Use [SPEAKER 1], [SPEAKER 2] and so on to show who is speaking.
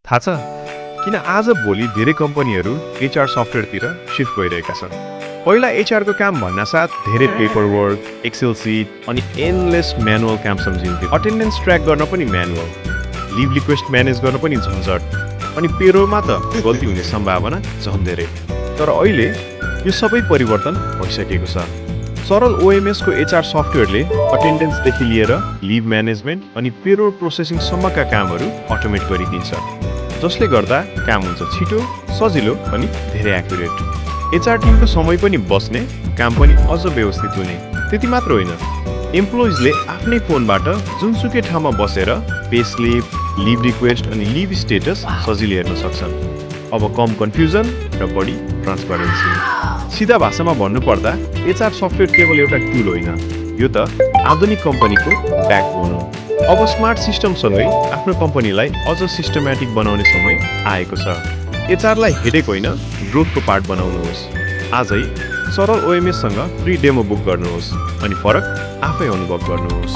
[SPEAKER 1] थाहा छ किन आज भोलि धेरै कम्पनीहरू एचआर सफ्टवेयरतिर सिफ्ट भइरहेका छन्। पहिला एचआरको काम भन्नासाथ धेरै पेपर वर्क, एक्सेल सिट अनि एन्डलेस म्यानुअल काम सम्झिन्थ्यो। अटेन्डेन्स ट्र्याक गर्न पनि म्यानुअल, लिभ रिक्वेस्ट म्यानेज गर्न पनि झन्झट, अनि पेरोलमा त गल्ती हुने सम्भावना झन् धेरै। तर अहिले यो सबै परिवर्तन भइसकेको छ। सरल ओएमएसको एचआर सफ्टवेयरले अटेन्डेन्सदेखि लिएर लिभ म्यानेजमेन्ट अनि पेरोल प्रोसेसिङसम्मका कामहरू अटोमेट गरिदिन्छ, जसले गर्दा काम हुन्छ छिटो, सजिलो अनि धेरै एक्युरेट। एचआर टिमको समय पनि बस्ने, काम पनि अझ व्यवस्थित हुने। त्यति मात्र होइन, एम्प्लोइजले आफ्नै फोनबाट जुनसुकै ठाउँमा बसेर पे स्लिप, लिभ रिक्वेस्ट अनि लिभ स्टेटस सजिलै हेर्न सक्छन्। अब कम कन्फ्युजन र बढी ट्रान्सपरेन्सी। सिधा भाषामा भन्नुपर्दा एचआर सफ्टवेयर केवल एउटा टुल होइन, यो त आधुनिक कम्पनीको ब्याकबोन हो। अब स्मार्ट सिस्टमसँगै आफ्नो कम्पनीलाई अझ सिस्टमेटिक बनाउने समय आएको छ। एचआरलाई हेडेक होइन, ग्रोथको पार्ट बनाउनुहोस्। आजै सरल ओएमएससँग फ्री डेमो बुक गर्नुहोस् अनि फरक आफै अनुभव गर्नुहोस्।